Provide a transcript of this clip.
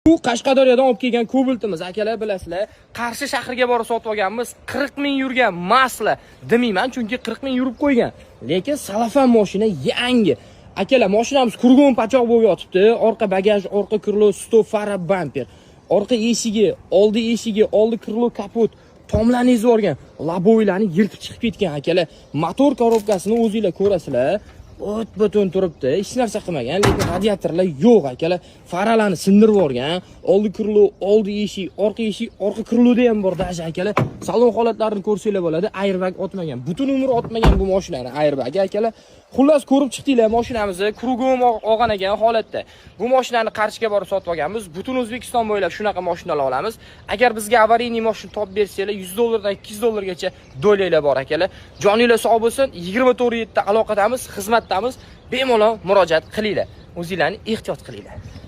Bu Qashqadaryodan olib kelgan Cobaltimiz, akalar, bilasizlar. Qarshi shahriga borib sotib olganmiz. 40 ming yurgan масло demayman, chunki 40 ming yurib qo'ygan. Lekin salafan mashina, yangi. Akalar, mashinamiz кругом pachoq bo'lib yotibdi. Orqa bagaj, orqa крыло, стоп, fara, bamper. Orqa eshigi, oldi eshigi, oldi крыло, kapot tomlarni ezib yuborgan, лобовой larni yirtib chiqib ketgan, akalar. Motor korobkasini o'zinglar ko'rasizlar. O't butun turibdi, hech narsa qilmagan, lekin radiatorlar yo'q, akalar. Faralarni sindirib yuborgan. Oldi крыло, oldi eshik, orqa eshik, orqa крыло da ham bor даже, akalar. Salon holatlarini ko'rsanglar bo'ladi. Airbag otmagan. Butun umr otmagan bu mashinani airbagi, akalar. Xullas, ko'rib chiqdinglar mashinamizni, кругом olgan ekan holatda. Bu mashinani Qarshiga borib sotib olganmiz. Butun O'zbekiston bo'ylab shunaqa mashinalar olamiz. Agar bizga аварийный mashina topib bersanglar, 100 dollardan 200 dollargacha do'langlar bor, akalar. Joninglar sog' bo'lsin. 24/7 aloqadamiz, xizmatdamiz. Bemalol murojaat qilinglar. O'zinglarni ehtiyot qilinglar.